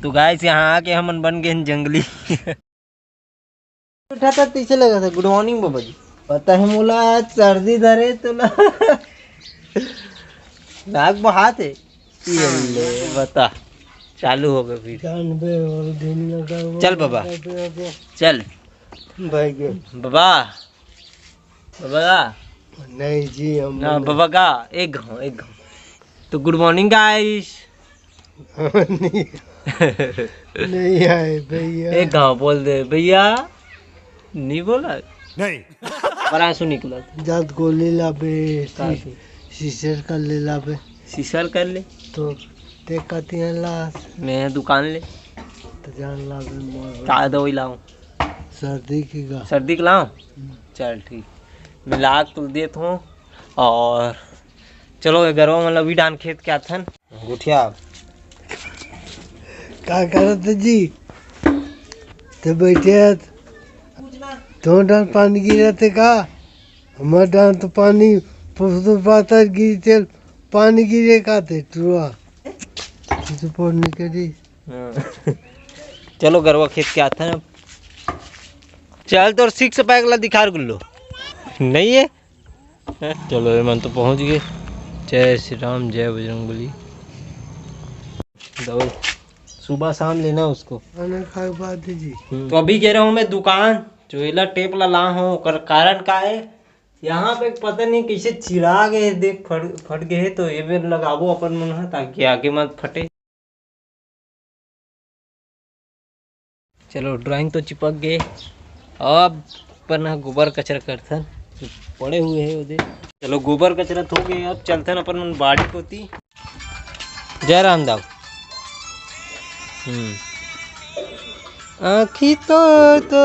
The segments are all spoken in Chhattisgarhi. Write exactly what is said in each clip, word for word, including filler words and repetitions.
तो गाइस, यहाँ आके हमन बन गए हैं जंगली। उठा था, तैसे लगा था, "गुड मॉर्निंग बाबा जी।" पता है मोला आज सर्दी धरे तो ना। नाक बहात है। ये ले, बता, चालू हो गए फिर। जान बे, और दिन लगा हुआ चल बाबा। लगा हुआ। चल। भाई के। बाबा। बाबा। नहीं जी, हम ना, नहीं। बाबा का एक घाव, एक घाव। तो गुड मॉर्निंग गाइस। नहीं, नहीं आए भैया। एक घाव बोल दे भैया। नहीं बोला। नहीं। पर आंसू निकला। जात गोली लाबे, का सी-, की? सीसर कर ले लाबे। सीसर कर ले। तो ते कती है लास? मैं दुकान ले। तो जान लाबे मोर। का दवाई लाऊं? सर्दी की का? सर्दी की लाऊं? हम्म। चल ठीक, मैं लाग तो देत हूँ। और चलो, ये गरवा मतलब भी डान खेत के आथन। गोठिया। का करत है जी? ते बैठे हत। तो डान पानी गिरत है का? हमर डान तो पानी पुसुर पातर गिरी तेल पानी गिरे का ते टुरा। तू तो पढ़ नहीं करी। हाँ। चलो गरवा खेत के आथन अब। चल तोर सिक्स पैक ला दिखा रे गुल्लू। नहीं है? चलो, ये मन तो पहुंच गए। जय श्री राम, जय बजरंग बली। दवाई सुबह शाम लेना उसको। खाना खाए के बाद जी। हम्म। तो अभी गे रहा हूँ मैं दुकान, जो एला टेप ला ला हूँ, ओकर कारण का है, यहाँ पे पता नहीं कैसे चिरा गए, देख फट, फट गए, तो ये बेर लगाबो अपन मन ह, ताकि आगे मत फटे। चलो, ड्राइंग तो चिपक गए, अब अपन ह गोबर कचरा करथन, जो पड़े हुए है ओदे। चलो, गोबर कचरा तो हो गए, अब चलथन अपन मन बाड़ी कोती। जय राम दाऊ। हम्म। आँखी तो, तो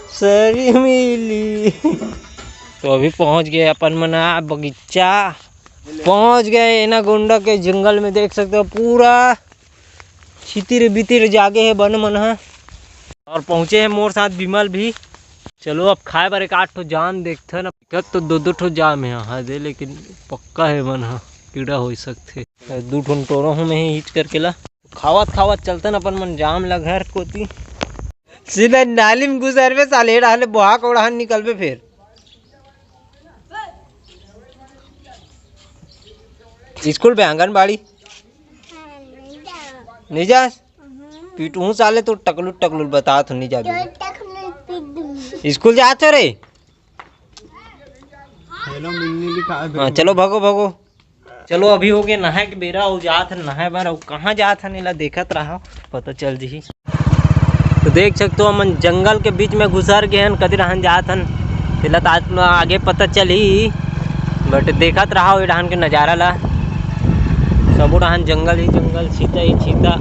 सरी मिली। तो अभी पहुँच गए अपन मन आ बगीचा। पहुँच गए एना गोंडा के जंगल में, देख सकते हो पूरा छितिर बितिर जागे है बन मन ह। और पहुँचे हैं मोर साथ विमल भी। चलो अब खाए बर एक आध ठो जाम देखथन। दिक्कत तो दो दो ठो जाम है, हाँ दे, लेकिन पक्का है मन ह कीड़ा हो सकथे। दू ठो टोरो हूँ मैं हिच करके ला। खावत खावत चलथन अपन मन जाम ला घर कोती। सीधा नाली में घुसरबे साले, एड़ा ले बोहा कोड़ाहन निकलबे फिर। स्कूल पे आंगनबाड़ी नहीं जास? पीटू साले तो टकलू टकलू बता तो नहीं जाबे। स्कूल जात हो रे? हेलो मिलनी लिखा है। हाँ, चलो भागो भागो। चलो अभी हो गए नहाए के बेरा, अउ जात हन नहाए बर। अउ कहाँ जात हन एला देखत रहा, पता चल जही। तो देख सकते हो हमन जंगल के बीच में घुसर गए हन, कति रहन जात हन तेला तो आज आगे पता चलही, but देखत रहा ये डहान के नजारा ला। सबो डहान जंगल ही जंगल, छीता ही छीता।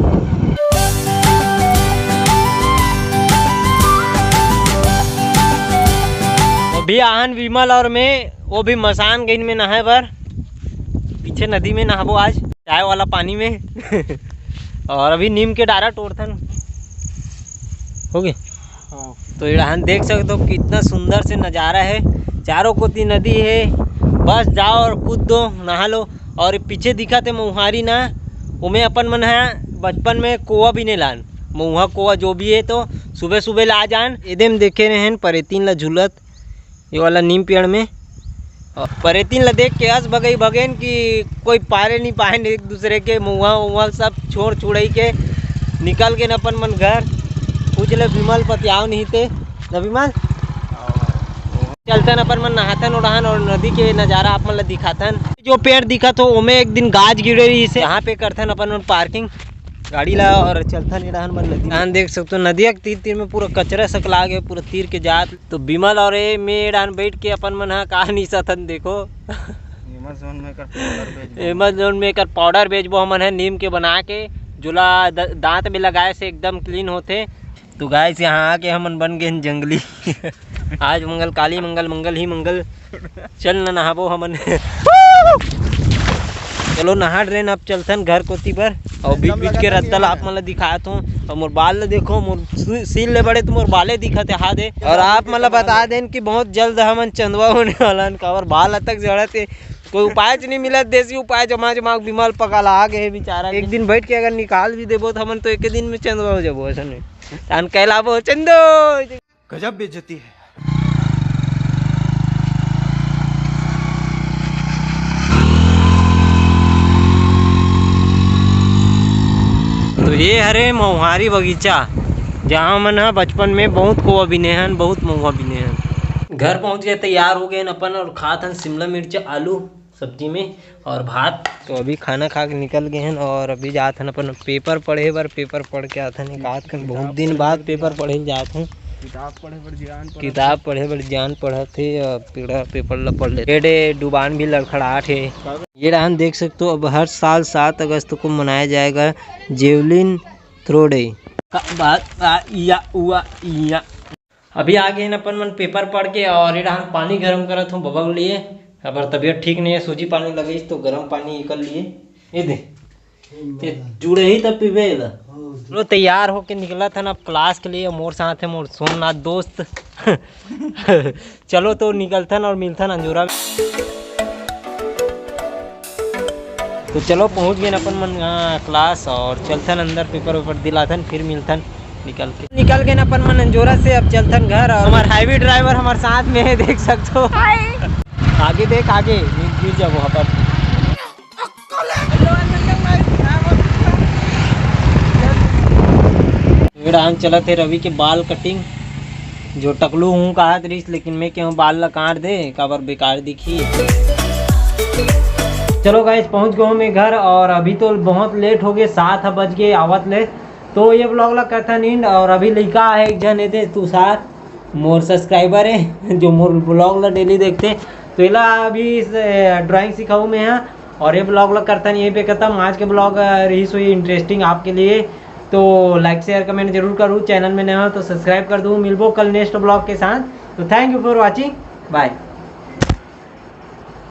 अभी आहन विमल और मैं, वो भी मसान गइन में नहाए बर। पीछे नदी में नहाबो आज, चाय वाला पानी में। और अभी नीम के डारा टोरथन। हो गए? हाँ। तो ये डहान देख सकते हो कितना सुंदर से नज़ारा है, चारों कोती नदी है, बस जाओ और कूद दो, नहा लो। और पीछे दिखत हे मऊहारी ना, ओमे अपन मन ह बचपन में कोवा भी नहीं लान, मऊहा कोवा जो भी है, तो सुबह सुबह ला जान। एदे में देखे रहेन परेतीन ला झूलत, ये वाला नीम पेड़ में। और परेतीन ला देख के अस भगई भगेन कि कोई पारे नहीं पाएन एक दूसरे के, मऊहा उहा सब छोड़ छुड़ई के निकल गेन अपन मन घर। पूछ ले विमल पतियाव नहीं ते, ना विमल? चलथन अपन मन नहाथन ओढ़ान और नदी के नजारा आप मन ला दिखाथन। जो पेड़ दिखत हो ओमे एक दिन गाज गिरे रहिस हे, यहाँ पे करथन अपन मन पार्किंग गाड़ी ला और चलथन एड़ाहन बर नदी। यहाँ देख सकते हो नदिया के तीर तीर में पूरा कचरा सकला गए, पूरा तीर के जात। तो विमल और ए में एड़ाहन बैठ के अपन मन ह का निसत हन देखो। Amazon में एकर पाउडर बेचबो। Amazon में एकर पाउडर बेचबो हमन ह नीम के बना के, जोला द-, दांत में लगाए से एकदम क्लीन होथे। तो गाइस, यहाँ आके हमन बन गए हैं जंगली। आज मंगल, काली मंगल, मंगल ही मंगल। चल ना नहाबो हमन। चलो नहा ड्रेन, अब चलथन घर कोती बर। और बीच बीच के रद्दा ला आप मन ला दिखात हूँ। और मोर बाल ला देखो, मोर सु-, सील ले बड़े तो मोर बाले दिखत हे, हा दे। और आप मन ला बता देन कि बहुत जल्द हमन चंदवा होने वाला हन, काबर बाल अतक जड़त हे। कोई उपाय च नहीं मिलत, देसी उपाय जमा जमा के बिमल पगला गे हे बेचारा। एक दिन बैठ के अगर निकाल भी देबो त हमन तो एक दिन में चंदवा हो जाबो, ऐसा नहीं। तान कहलाबो चंदो। गजब बेइज्जती है। तो ये हरे महुआरी बगीचा, जहाँ मन ह बचपन में बहुत कोवा बिने हन, बहुत महुआ बिने हन। घर पहुँच गए, तैयार हो गए हन अपन और खात हन शिमला मिर्च, आलू सब्जी में और भात। तो अभी खाना खा के निकल गए हन और अभी जात हन अपन पेपर पढ़े बर। पेपर पढ़ के आत हन, एक आध घंटा, बहुत दिन बाद पेपर पढ़े जात हन। किताब पढ़े बर ज्ञान पढ़त किताब पढ़े बर ज्ञान पढ़त हे और पीड़ा पेपर ला पढ़ ले। एडे डुबान भी लड़खड़ाहट हे। ये डहान देख सकते हो, अब हर साल सात अगस्त को मनाया जाएगा जेवलिन थ्रो डे। का बात आ, इया, उआ, इया। अभी आ गए हैं अपन मन पेपर पढ़ के और ये डहान पानी गर्म करत हूँ बबा के लिए। अबर तबीयत ठीक नहीं है, सूजी पानी लगे तो गर्म पानी कर लिए। ये दे, ये जुड़े ही तब पीबे ला। चलो, तैयार होके निकलत हन अब क्लास के लिए। मोर साथ है मोर सोमनाथ दोस्त। चलो तो निकलथन और मिलथन अंजोरा में। तो चलो, पहुंच गए अपन मन, हाँ, क्लास, और चलथन अंदर, पेपर वेपर दिलाथन, फिर मिलथन निकल के। निकल गए अपन मन अंजोरा से, अब चलथन घर। और हमार हाईवे ड्राइवर हमार साथ में है, देख सकते हो। आगे देख, आगे गिर जाबो अपन। ये डहान चलत हे रवि के बाल कटिंग, जो टकलू हूँ कहत रहिस, लेकिन मैं कहूँ बाल ला काट दे, काबर बेकार दिखी। चलो गाइस, पहुँच गए मैं घर और अभी तो बहुत लेट हो गए, सात बज गए आवत ले। तो ये ब्लॉग ला करथन एंड। और अभी लइका है एक जन, एदे तुषार, मोर सब्सक्राइबर है, जो मोर ब्लॉग ला डेली देखते। तो एला अभी इस ड्राइंग सिखाऊँ मैं यहाँ। और ये ब्लॉग ला करथन यहीं पे खत्म। आज के ब्लॉग रही सो इंटरेस्टिंग आपके लिए, तो लाइक शेयर कमेंट जरूर करूँ। चैनल में नया हो तो सब्सक्राइब कर दूँ। मिलबो कल नेक्स्ट ब्लॉग के साथ। तो thank you for watching, bye।